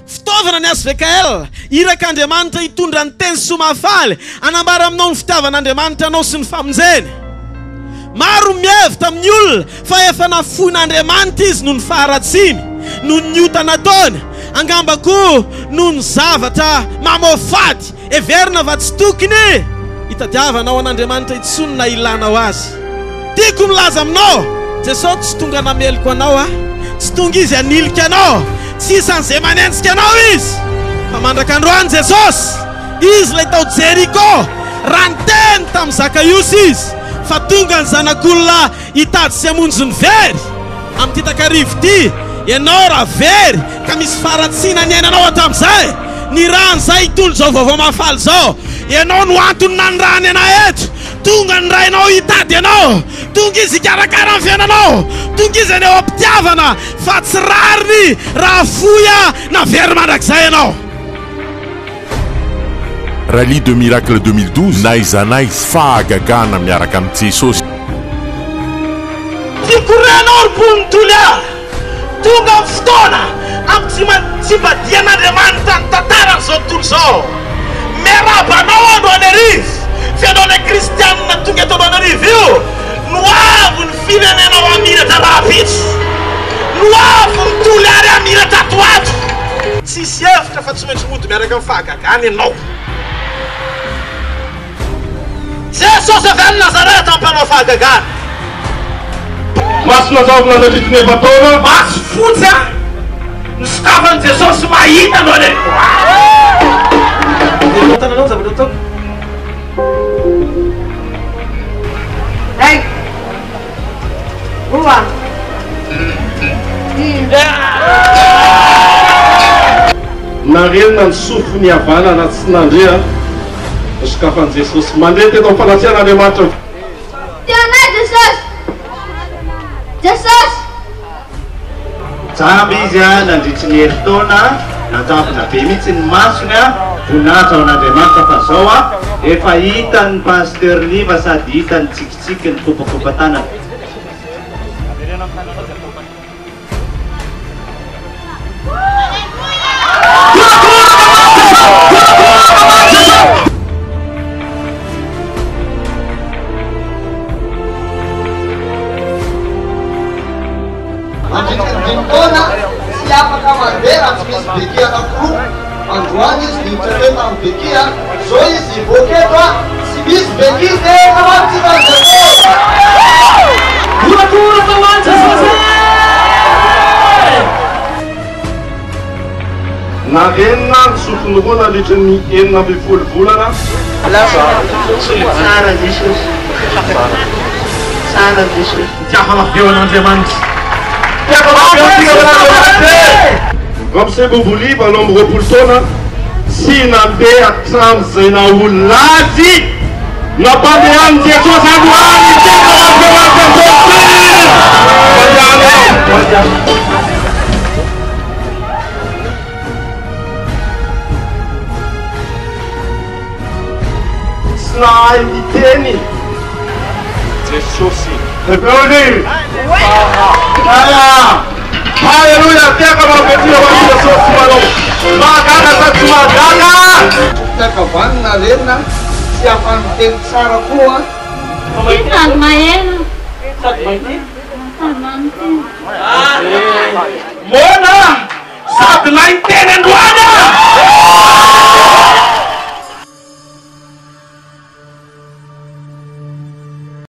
Fitaovana ny HVKL, irak'Andriamanitra hitondra ny teny soa mahafaly, hanambara aminao ny fitiavan'Andriamanitra anao sy ny famonjeny. Maro ny mihevitra amin'ny olona fa efa nafoin'Andriamanitra izy noho ny faharatsiany, noho ny ota nataony, angamba koa noho ny zavatra mamoafady heverina fa tsy tokony hitadiavanao an'Andriamanitra intsony na ilanao Azy. Tiako milaza aminao, Jesosy tsy tonga nameloka anao a, tsy tonga Izy hanilika anao, tsy isan'izay manenjika anao Izy, fa mandraka androany Jesosy, Izy ilay tao Jeriko, raha niteny tamin'i Zakaiosy Izy fa tonga ny Zanak'olona hitady sy hamonjy ny very, amin'ity takariva ity, ianao raha very ka misy faharatsiana niainanao hatramin'izay, nirahan'izay hitondra izao vaovao mahafaly izao, ianao no antony nanirahany anay eto, Tonga ny Rainao hitady anao. Tonga Izy hikarakara ny fiainanao. Tonga Izy haneho am-pitiavana fa tsy rariny raha fohy na very mandrakizay ianao. Rallye de Miracle 2012, N'aiza n'aiza, fahagagana miaraka amin'i Jesosy. Tiako ho renao ry mponin'i Toliara. Tonga ny fotoana hampitsibadihan'Andriamanitra ny tantaran'izao tontolo izao. Miarahaba anao Andohanarivo, f'ianao ilay kristianina tonga eto Andohanarivo io no avy ny firenenao hamiratra rahampitso. No avy ny Toliary hamiratra ato ho ato. Tsisy hevitra fa tsy maintsy mody miaraka amin'ny fahagagana ianao. Jesosy avy any Nazareta mpanao fahagagana. Maso nazavona nandritry ny efa-taona. Maso fotsy a! Nosokafan'i Jesosy mahita anao anie. Jereo tananao ny zavatra ataoko. Iray, roa, telo. Narenina ny sofiny havanana tsy nandre a! Nosokafan'i Jesosy. Mandre teto amin'ny fanatrehan'Andriamanitra. Tia anay Jesosy! Jesosy! Jamba izy nandritry ny herintaona, nanjavona be mihitsy ny masony, voninahitra ho an'Andriamanitra fa zao efa hitan'ny Pasteur Liva sady hitany tsikitsiky ny kopakopa-tanana. Mandritry ny dimy taona, tsy afaka mandeha raha tsy misy béquille anankiroa. Androany izy niditra teo tamin'ny béquille, zao izy hivoaka eto, tsy misy béquille dia efa mampitsika an'i Jesosy. Horakoraka ho an'i Jesosy e! Narenina ny sofiny roa nandritry ny 16 volana. Tsara Jesosy. Tsara Jesosy. Fitiavana avy eo an'Andriamanitra. Fitiavana avy eo antsika an'Andriamanitra e! Ramose Boboli, 28 taona, tsy nandeha hatramin'izay naha olona azy, nampandehanin'i Jesosy androany ity fitiavana avy eo an'i Jesosy! Mandehana ianao, mandehana. Tsy nahay niteny Jesosy. Haleloia! Tiaka mampetira ho an'i Jesosy manao mahagaga sa tsy mahagaga? Tiaka vanona renina tsy afa-miteny tsara koa. Sady maheno. Sady maheno. Moana sady nahay niteny.